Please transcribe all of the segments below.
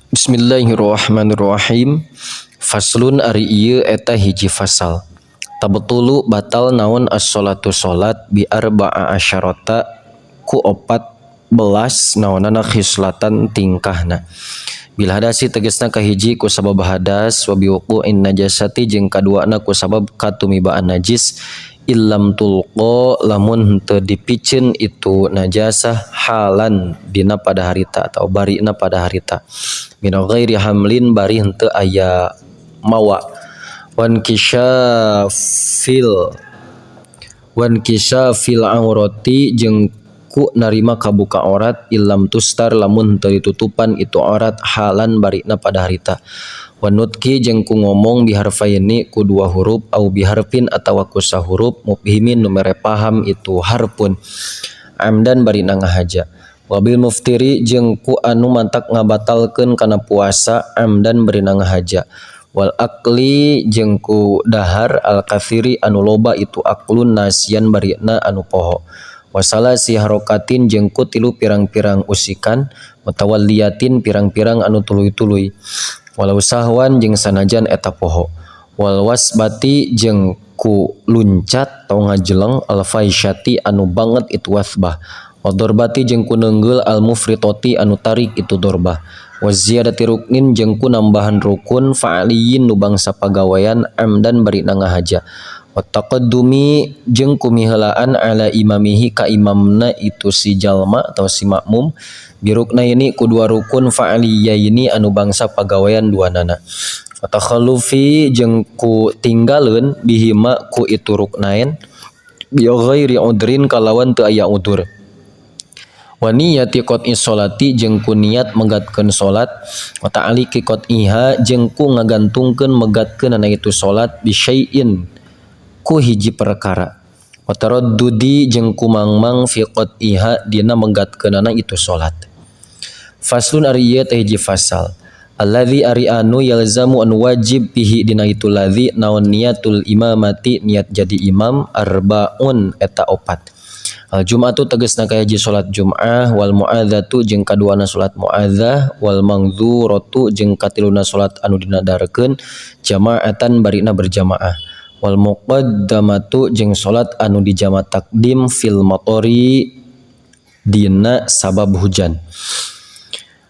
Bismillahirrahmanirrahim. Faslun, ari ieu eta hiji fasal. Tabtulu, batal naon, as-sholatu salat, bi arba'a asyarata, ku 14 naonana, khislatan, tingkahna. Bil hadasi, tegesna kahiji ku sabab hadas, wa biwuqu'in najasati, jeung kaduana ku sabab katumibaan najis, illam tulqa, lamun henteu dipiceun itu najasah, halan, dina pada harita atau barina pada harita, min ghairi hamlin, bari henteu aya mawa, wan kisyafil aurati, jeung ku narima kabuka aurat, illam tustar, lamun henteu ditutupan itu aurat, halan, barina pada harita, wan nutqi, jeung ku ngomong, biharfaini, ku dua huruf, au biharfin, atawa ku sahuruf, mubhimin, nu mere paham itu harfun, amdan, barina ngahaja, wabil muftiri, jeung ku anu mantak ngabatalkeun kana puasa, amdan, barina ngahaja, wal akli, jeung ku dahar, al katsiri, anu loba itu aklun, nasian, barina anu poho, wasalasi harokatin, jeung ku tilu pirang-pirang usikan, mutawalliyatin, pirang-pirang anu tuluy-tuluy, walau sahwan, jeung sanajan eta poho, wal wasbati, jeung ku luncat atau ngajeleng, al faisyati, anu banget itu wasbah, wa dorbati, jeung ku neungeul, al mufritoti, anu tarik itu dorbah, wa ziyadati ruknin, jeung ku nambahan rukun, fa'aliyin, nu bangsa pagawean, amdan, barina ngahaja, wa taqaddumi, jeung ku miheulaan, ala imamihi, ka imamna itu si jalma atau si makmum, biruknaini, ku dua rukun, fa'aliyaini, anu bangsa pagawean duanana, wa takhallufi, jeung ku tinggaleun, bihima, ku itu ruknain, bi ghairi udrin, kalawan teu aya udur, wa niyati qat'i sholati, jeung ku niat megatkeun salat, wa ta'liqi qat'iha, jeung ku ngagantungkeun megatkeunana itu salat, bi syai'in, ku hiji perkara, wa taraddudi, jeung ku mangmang, fi qat'iha, dina megatkeunana itu salat. Faslun, ari ieu teh hiji fasal. Alladzi, ari anu, yalzamu, anu wajib, bihi, dina itu ladzi, naon, niatul imamati, niat jadi imam, arbaun, eta opat. Al jum'atu, tegesna kahiji salat Jum'ah, wal mu'adzatu, jeung kaduana salat mu'adzah, wal mangdzuratu, jeung katiluna salat anu dinadarkeun, jama'atan, barina berjamaah, wal muqaddamatu, jeung salat anu dijama takdim, fil matori, dina sabab hujan.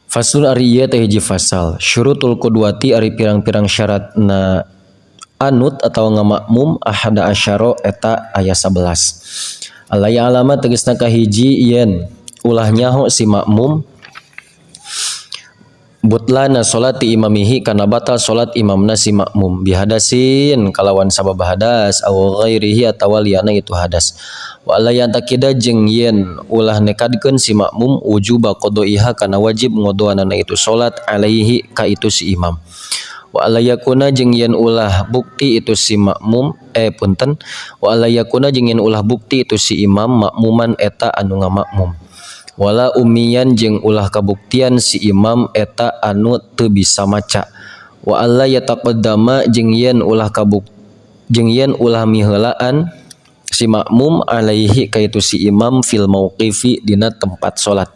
Faslun, ari ieu teh hiji fasal. Syurutul qudwati, ari pirang-pirang syaratna anut atau ngamakmum, ahada asyara, eta aya 11. Alla ya'lama, tegesna kahiji yen ulah nyaho si makmum, butlana salati imamihi, kana batal salat imamna si makmum, bihadasin, kalawan sabab hadas, aw ghairihi, atawa liyana itu hadas, wa alla yantakida, jeung yen ulah nekadkeun si makmum, wujuba qadaiha, kana wajib ngodoanana itu salat, alaihi, ka itu si imam, wa alla yakuna, jeung yen ulah bukti itu si makmum, eh punten, wa alla yakuna, jeung yen ulah bukti itu si imam, makmuman, eta anu ngamakmum, wala ummiyan, jeung ulah kabuktian si imam eta anu teu bisa maca, wa alla yataqaddama, jeung yen ulah miheulaan si makmum, alaihi, ka itu si imam, fil mauqifi, dina tempat salat,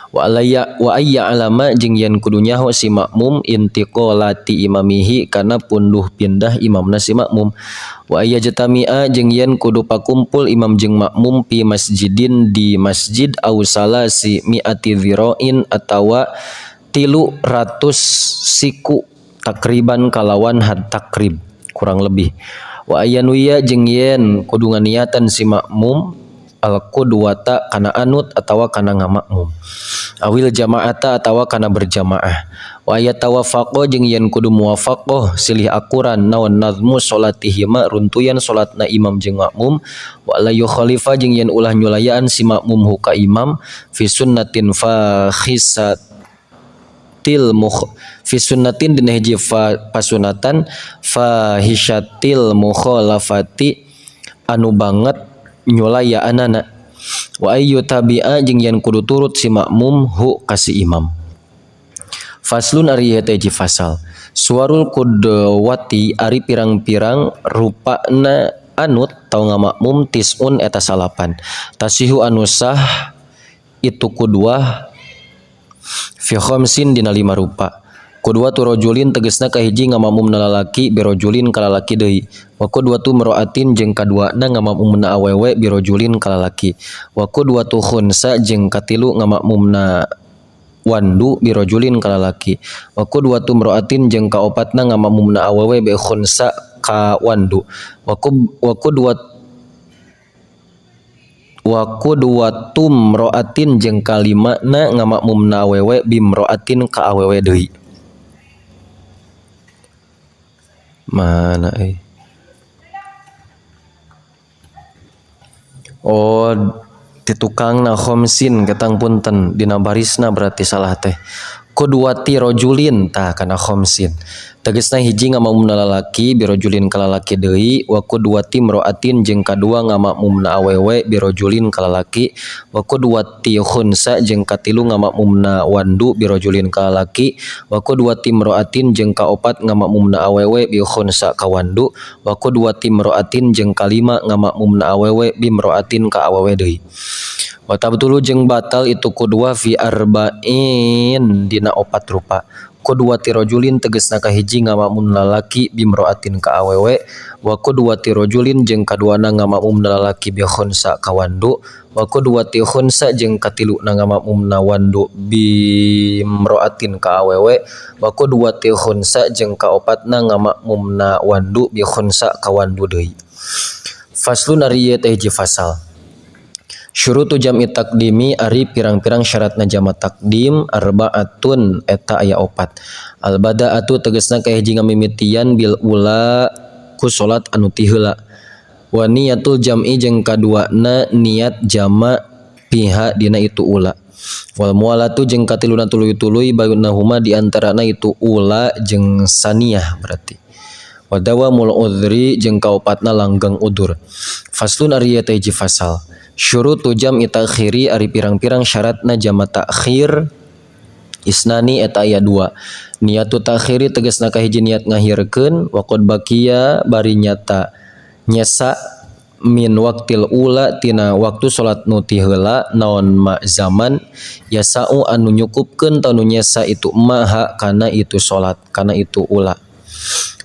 wa alaya wa ayya alama, jeung yen kudu nyaho si makmum, intiqalati imamihi, kana punduh pindah imamna si makmum, wa ayyajtami'a, jeung yen kudu pakumpul imam jeung makmum, pi masjidin, di masjid, au salasi mi'ati dzira'in, atawa 300 siku, takriban, kalawan had takrib, kurang lebih, wa ayyanwiya, jeung yen kudu nganiatan si makmum, al qudwata, kana anut atawa kana ngamakmum, awil jama'ata, atawa kana berjamaah, wa ayatawafaqa, jeung yen kudu muwafaqah, silih akuran, naon, nazmu salatihima, runtuyan salatna imam jeung makmum, wa la yukhalifa, jeung yen ulah nyulayaan si makmum, hu, ka imam, fi sunnatin fakhisatil mukh fi sunnatin, dina hiji pasunatan, fahisyatil mukhalafati, anu banget nyulayaanana, wa ayyu tabi'a, jeung yen kudu turut si makmum, hu, ka si imam. Faslun, ari ieu teh hiji fasal. Suwarul qudwati, ari pirang-pirang rupana anut tau ngamakmum, tis'un, eta 9. Tasihu, anu sah itu qudwah, fi khamsin, dina lima rupa. Qudwatu rajulin tegasna kahiji ngamakmumna lalaki birajulin ka lalaki deui. Wa qudwatu imra'atin jeung kaduana ngamakmumna awewe birajulin ka lalaki. Wa qudwatu khunsa jeung katilu ngamakmumna wandu birajulin ka lalaki. Wa qudwatu imra'atin jeung kaopatna ngamakmumna awewe bi khunsa ka wandu. Wa qudwatu imra'atin jeung kalimana ngamakmumna awewe bimra'atin ka awewe deui. Mana euy? Oh, ti tukangna khamsin ketang punten dina barisna berarti salah teh. Qudwati rajulin tah kana khamsin. Tegasna hiji ngamakmumna lalaki birajulin ka lalaki deui, wa qudwati imra'atin jeung kadua ngamakmumna awewe birajulin ka lalaki, wa qudwati khunsa jeung katilu ngamakmumna wandu birajulin ka lalaki, wa qudwati imra'atin jeung kaopat ngamakmumna awewe bi khunsa ka wandu, wa qudwati imra'atin jeung kalima ngamakmumna awewe bi imra'atin ka awewe deui. Wa tabtulu jeung batal itu qudwa fi arba'in dina opat rupa. Qudwati rajulin tegasna kahiji ngamakmumna lalaki bimra'atin ka awewe, wa qudwati rajulin jeung kaduana ngamakmumna lalaki bi khunsa ka wandu, wa qudwati khunsa jeung katiluna ngamakmumna wandu bimra'atin ka awewe, wa qudwati khunsa jeung kaopatna ngamakmumna wandu bi khunsa ka wandu deui. Faslun ari ieu teh hiji fasal. Syurutu jam'i taqdimi ari pirang-pirang syaratna jama taqdim arbaatun eta aya opat. Al bada'atu tegasna kahiji ngamimitian bil ula ku salat anu ti heula. Wa niyatul jam'i jeung kaduana niat jama piha dina itu ula. Wal muwalatu jeung katiluna tuluy-tuluy bainahuma di antarana itu ula jeung saniyah berarti. Wa dawamul udhri jeung kaopatna langgeng udur. Faslun ari ieu teh hiji fasal. Syurutu jam'i ta'khiri ari pirang-pirang syaratna jama ta'khir isnani eta aya dua. Niatu ta'khiri tegasna kahiji niat ngahirkeun wa qad baqiya bari nyata nyesa min waqtil ula tina waktu salat nu ti heula naon ma zaman yasau anu nyukupkeun ta nu nyesa itu maha kana itu salat kana itu ula.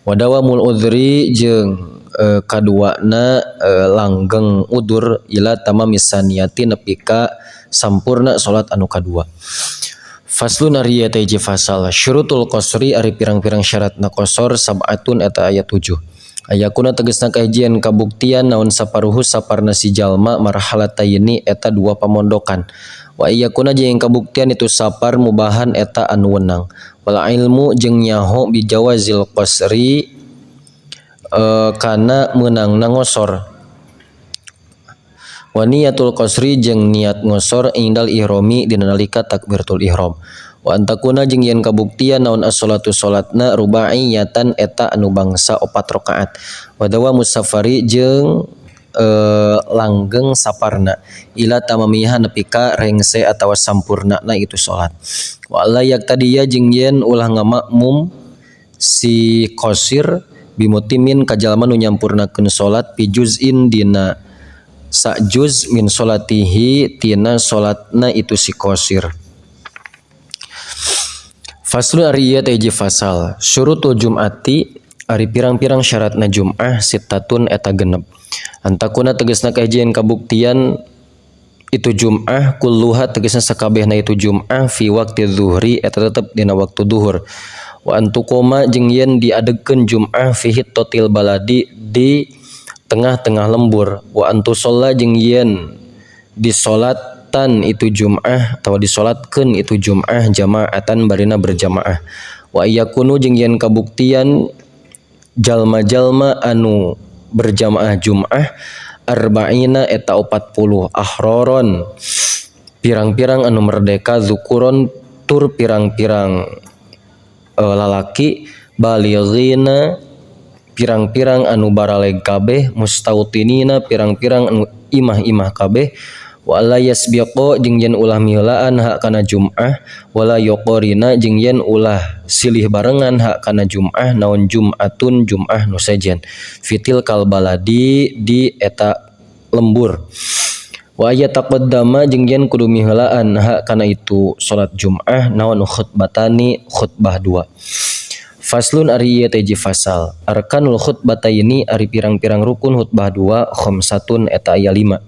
Wa dawamul udhri jeung kaduana langgeng udur ila tamami saniyati nepi ka sampurna salat anu kadua. Faslun ari ieu teh hiji fasal. Syurutul qasri ari pirang-pirang syaratna qasar sab'atun eta aya 7. Ayakuna tegasna kahijian kabuktian naon saparuhu saparna si jalma marhalataini eta dua pamondokan. Wa iyakuna jeung kabuktian itu sapar mubahan eta anu wenang. Wal ilmu jeung nyaho bijawazil qasri kana meunangna ngosor. Wa niyatul qasri jeung niat ngosor indal ihrami dina nalika takbiratul ihram. Wa antakuna jeung yen kabuktian naon as-salatu salatna rubaiyatan eta anu bangsa 4 rakaat. Wa dawamus safari jeung langgeng saparna ila tamamiha nepi ka rengse atawa sampurnana itu salat. Wa alla yaktadiya jeung yen ulah ngamakmum si qasir bimutimin ka jalma nu nyampurnakeun salat fi juz'in dina sa juz min salatihi tina salatna itu si qasir. Faslun ari ieu teh hiji fasal. Syurutul jum'ati ari pirang-pirang syaratna jum'ah sittatun eta genep. Antakuna tegasna kahijian kabuktian itu jum'ah kulluha tegasna sakabehna itu jum'ah fi waqti zuhri eta tetep dina waktu zuhur. Wa antuqoma jeung yen diadegkeun jum'ah fi hittatil baladi di tengah-tengah lembur. Wa antusalla jeung yen disolatan itu jum'ah atawa disolatkeun itu jum'ah jamaatan barina berjamaah. Wa yakunu jeung yen kabuktian jalma-jalma anu berjamaah jum'ah arba'ina eta 40 ahroron pirang-pirang anu merdeka zukuron tur pirang-pirang lalaki balighina pirang-pirang anu baraleg kabeh mustautinina pirang-pirang anu imah-imah kabeh wala yasbiqo jeung yen ulah miheulaan hak kana jum'ah wala yuqorina jeung yen ulah silih barengan hak kana jum'ah naon jum'atun jum'ah nu sejen fitil kal baladi di eta lembur. Wa ayataqaddama jeung yen kudu miheulaan ha kana itu salat Jumat naon khutbatani khutbah dua. Faslun ari ieu teh hiji fasal. Arkanul khutbataini ari pirang-pirang rukun khutbah dua khamsatun eta aya 5.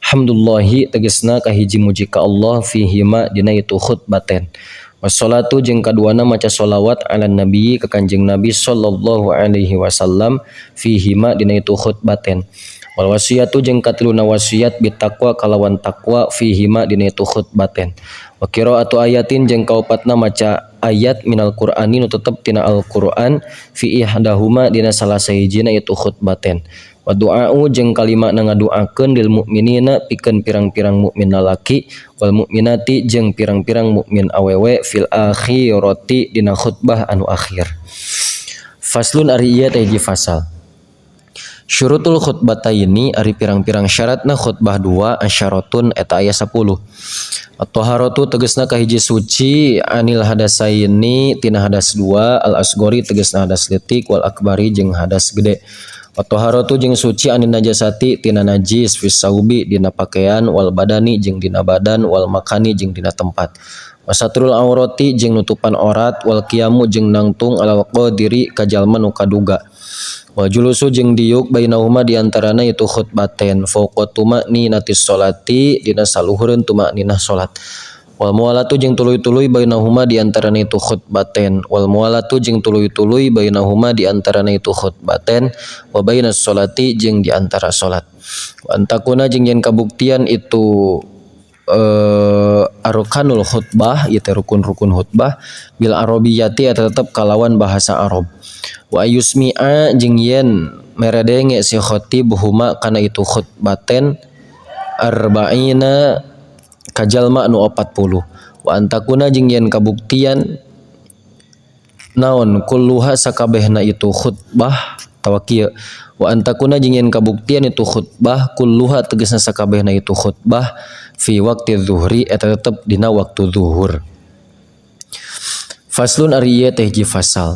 Hamdulillahi tegesna kahiji muji ka Allah fihima dina itu khutbaten. Wassalatu jeung kaduana maca sholawat ala nabi ka Kanjeng Nabi sallallahu alaihi wasallam fihima dina itu khutbaten. Wal wasiyatu jeung katiluna wasiat bitaqwa kalawan taqwa fihima dina itu khutbaten. Wa qiraatu ayatin jeung kaopatna maca ayat minal Qur'ani nu tetep tina Al-Qur'an fi ihdahuma dina salah sahijina itu khutbaten. Wa du'a'u jeung kalimana ngaduakeun lil mukminina pikeun pirang-pirang mukmin lalaki wal mukminati jeung pirang-pirang mukmin awewe fil akhirati dina khutbah anu akhir. Faslun ari ieu teh hiji fasal. Syurutul khutbataini ari pirang-pirang syaratna khutbah dua asyaratun eta aya 10. At-taharatu tegesna kahiji suci anil hadasaini tina hadas dua al asgori tegesna hadas leutik wal akbari jeung hadas gede. At-taharatu jeung suci anil najasati tina najis fis saubi dina pakaian wal badani jeung dina badan wal makani jeung dina tempat. Wasatrul aurati jeung nutupan aurat wal qiyamu jeung nangtung alal qadiri ka jalma nu kaduga. Wal julusu jeung diuk bainahuma diantarana itu khutbaten fauqa tuma'ninatis sholati dina saluhureun tuma'ninah salat. Wal muwalatu jeung tuluy-tuluy bainahuma diantarana itu khutbaten wal muwalatu jeung tuluy-tuluy bainahuma diantarana itu khutbaten wa bainas sholati jeung diantara salat. Wa antakuna jeung yen kabuktian itu arkanul khutbah ieu teh rukun-rukun khutbah bil arabiyati eta tetep kalawan bahasa Arab. Wa yusmi'a jeung yen meredenge si khatib huma kana itu khutbaten arba'ina kajalma nu 40. Wa antakuna jeung yen kabuktian naon kulluha sakabehna itu khutbah tawa kieu. Wa antakuna jeung yen kabuktian itu khutbah kulluha tegasna sakabehna itu khutbah fi waqti zuhri eta tetep dina waktu zuhur. Faslun ari ieu teh hiji fasal.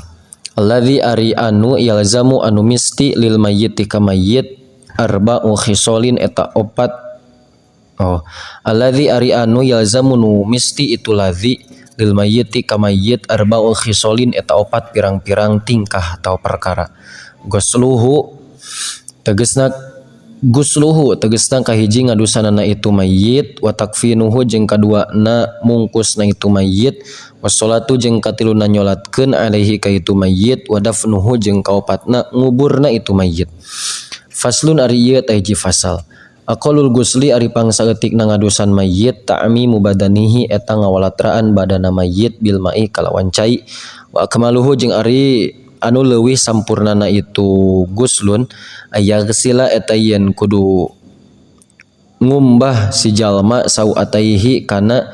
Alladzi ari anu yalzamu anu misti lil mayyiti ka mayyit arba'u khisalin eta opat. Oh, alladzi ari anu yalzamu nu misti itu ladzi lil mayyiti ka mayyit arba'u khisalin eta opat pirang-pirang tingkah atau perkara. Gosluhu tegesna gusluhu tegesna kahiji ngadusanana itu mayyit wa takfinuhu jeung kaduana mungkusna itu mayyit wassalatu jeung katiluna nyolatkeun alaihi ka itu mayyit wa dafnuhu jeung kaopatna nguburna itu mayyit. Faslun ari ieu teh hiji fasal. Aqallul gusli ari pangsaeutikna ngadusan mayyit ta'mimu badanihi eta ngawalatraan badana mayyit bil ma'i kalawan cai wa akmaluhu jeung ari anu leuwih sampurnana itu guslun ayagsila eta yen kudu ngumbah si jalma sauataihi kana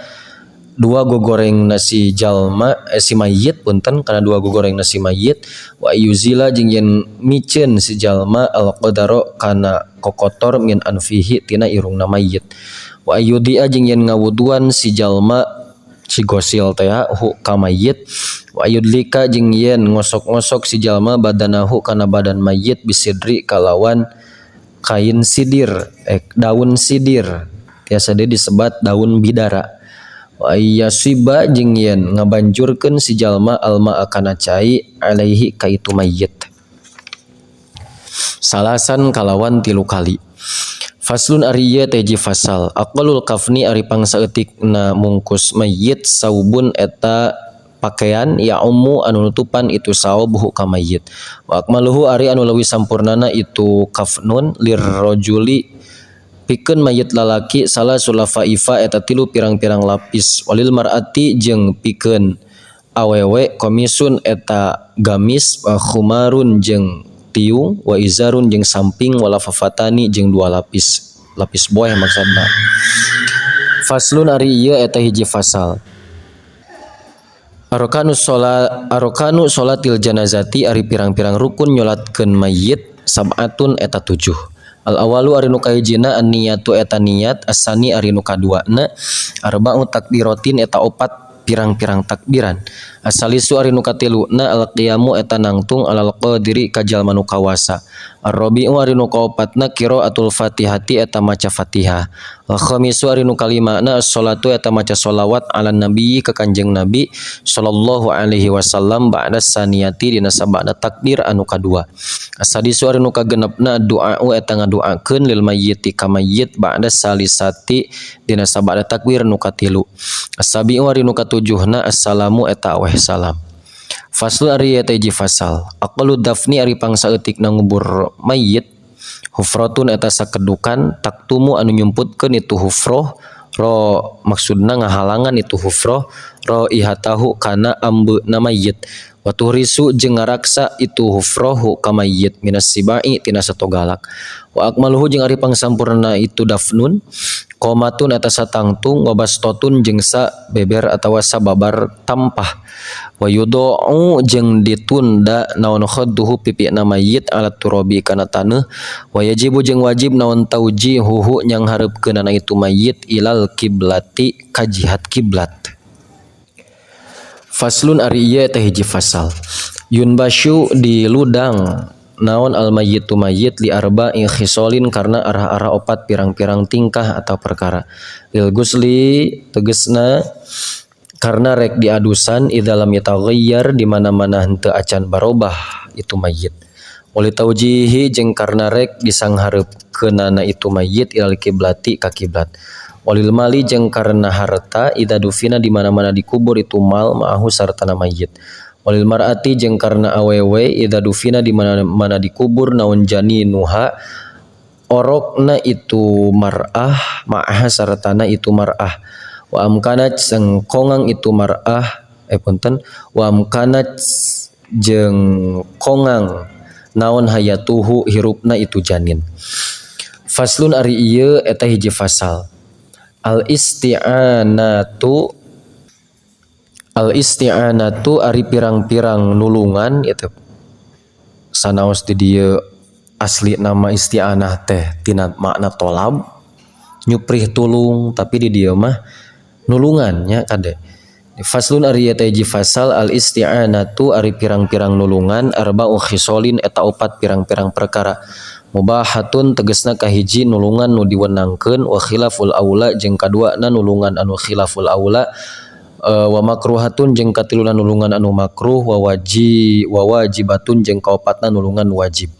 dua gogoreng nasi jalma si mayit punten kana dua gogoreng nasi mayit wa yuzila jeung yen miceun si jalma alqadaro kana kokotor min anfihi tina irungna mayit wa ayudia jeung yen ngawuduan si jalma si gosil teh hu ka mayit wa yudlika jeung yen ngosok-ngosok si jalma badanahu kana badan mayit bisidri kalawan kain sidir daun sidir biasa deui disebat daun bidara wa yasiba jeung yen ngabanjurkeun si jalma alma kana cai alaihi ka itu mayit salasan kalawan 3 kali. Faslun ari ieu teh hiji fasal. Aqallul kafni ari pangsaeutikna mungkus mayit saubun eta pakaian ya ummu anu nutupan itu saubuhu ka mayit. Wa akmaluhu ari anu leuwih sampurnana itu kafnun lirrajuli pikeun mayit lalaki salah sulafaifa eta 3 pirang-pirang lapis walil mar'ati jeung pikeun awewe komisun eta gamis wa khumarun jeung tiung wa izarun jeung samping wala fafatani jeung 2 lapis lapis boeh maksudna. Faslun ari ieu eta hiji fasal. Arkanu sholat arkanu sholatil janazati ari pirang-pirang rukun nyolatkeun mayit sab'atun eta 7. Al awalu ari nu kahijina an-niyatu eta niat asani ari nu kaduana arba'u takbiratin eta 4 pirang-pirang takbiran. Asalisu ari nu katiluna al-qiyamu eta nangtung alal qadiri ka jalma nu kawasa. Ar-rabi'u ari nu kaopatna qiraatul Fatihati eta maca Fatihah. Al-khamisu ari nu kalimana as-sholatu eta maca sholawat ala nabiyyi ka Kanjeng Nabi sallallahu alaihi wasallam ba'da saniyati dina sabada takbir anu kadua. Asadisu ari nu kagenepna du'a'u eta ngaduakeun lil mayyiti ka mayyit ba'da salisati dina sabada takbir nu katilu. Asabi'u ari nu katujuhna assalamu eta aweh salam. Faslu ari eta hiji fasal. Aqallu dafni ari pangsaeutikna ngubur mayyit hufratun eta sakedukan taktumu anu nyumputkeun itu hufroh ro maksudna ngahalangan itu hufroh raihatahu kana ambeuna mayyit. Wa tuhrisu jeung ngaraksa itu hufrohu ka mayyit minas sibai tina sato galak. Wa akmaluhu jeung ari pangsampurna itu dafnun qomatun eta satangtung wa bastotun jeung sa beber atawa sababar tampah. Wa yudau jeung ditunda naon khadduhu pipina mayyit ala turabi kana taneuh. Wa yajibu jeung wajib naon taujihuhu nyanghareupkeunana itu mayyit ilal kiblati ka jihad kiblat. Faslun ari ieu teh hiji fasal. Yunbasyu diludang naon al mayyitu mayyit li arba'i khisolin karena arah-arah opat pirang-pirang tingkah atau perkara. Lil gusli tegesna karena rek diadusan idza lam yataghayyar di mana-mana henteu acan barobah itu mayyit. Wali taujihi jeung karena rek disanghareupkeunana itu mayyit ilal kiblati ka kiblat. Walil mali jeung karena harta idza dufina di mana-mana dikubur itu mal ma'ahu sartana mayyit. Walil mar'ati jeung karena awewe idza dufina di mana-mana dikubur naon janinuha orokna itu mar'ah ma'aha sartana itu mar'ah. Wa amkanat jeung kongang itu mar'ah punten wa amkanat jeung kongang naon hayatuhu hirupna itu janin. Faslun ari ieu eta hiji fasal. Al isti'anatu ari pirang-pirang nulungan itu sanaos di dieu asli nama isti'anah teh tina makna tolab nyuprih tulung tapi di dieu mah nulungan nya kade. Faslun ari eta hiji fasal al isti'anatu ari pirang-pirang nulungan arba'u khisolin eta opat pirang-pirang perkara. Mubahatun tegesna kahiji nulungan nu diwenangkeun wa khilaful aula jeung kaduana nulungan anu khilaful aula wa makruhatun jeung katiluna nulungan anu makruh wa wajibatun jeung kaopatna nulungan wajib.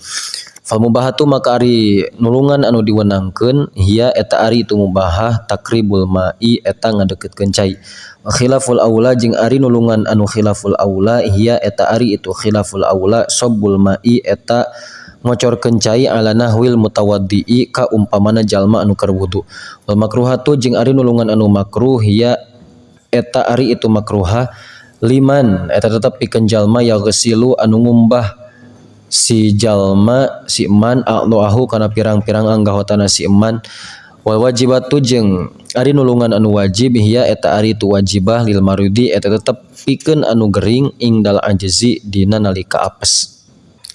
Fal mubahatu maka ari nulungan anu diwenangkeun hiya eta ari itu mubahah takribul ma'i eta ngadeukeutkeun cai. Wa khilaful aula jeung ari nulungan anu khilaful aula hiya eta ari itu khilaful aula sabbul ma'i eta ngocorkeun cai ala nahwil mutawaddi'i ka umpamana jalma anu keur wudu. Wal makruhatu jeung ari nulungan anu makruh hiya eta ari itu makruha liman eta tetep pikeun jalma yaghsilu anu ngumbah si jalma si eman a'dha'ahu kana pirang-pirang anggahotana si eman. Wal wajibatu jeung ari nulungan anu wajib hiya eta ari itu wajibah lil maridi eta tetep pikeun anu gering ingdal ajzi dina nalika apes.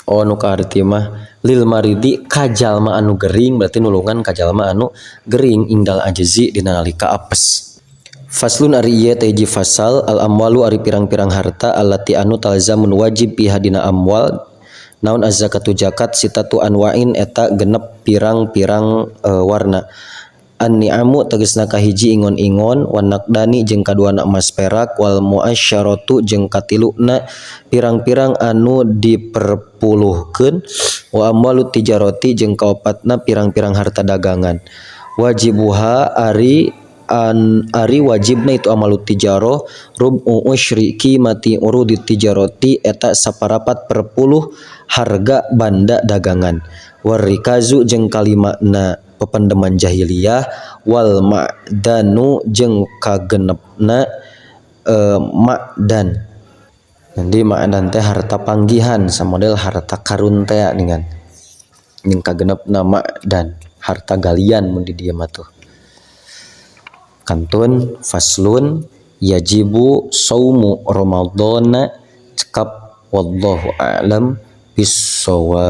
Oh nu kaarti mah lil maridi ka jalma anu gering berarti nulungan ka jalma anu gering ingdal ajzi dina nalika apes. Faslun ari ieu teh hiji fasal al amwalu ari pirang-pirang harta allati anu talzamun wajib biha dina amwal naon az-zakatu zakat sitatu anwa'in eta genep pirang-pirang warna. An-ni'amu tegesna kahiji ingon-ingon wan naqdani jeung kaduana emas perak wal muasyaratu jeung katiluna pirang-pirang anu diperpuluhkeun wa amwalu tijarati jeung kaopatna pirang-pirang harta dagangan. Wajibuha ari an ari wajibna itu amalu tijaroh rub'u usyri qimati urudi tijarati eta saparapat perpuluh harga banda dagangan. Warikazu jeung kalimana pependeman jahiliyah wal ma'danu jeung kagenepna ma'dan. Jadi ma'dan teh harta panggihan samodel harta karun teh ningan. Jeung kagenepna ma'dan, harta galian mun di dieu mah tuh. Kantun faslun yajibu saumu ramadhana cekap wallahu a'lam bissawab.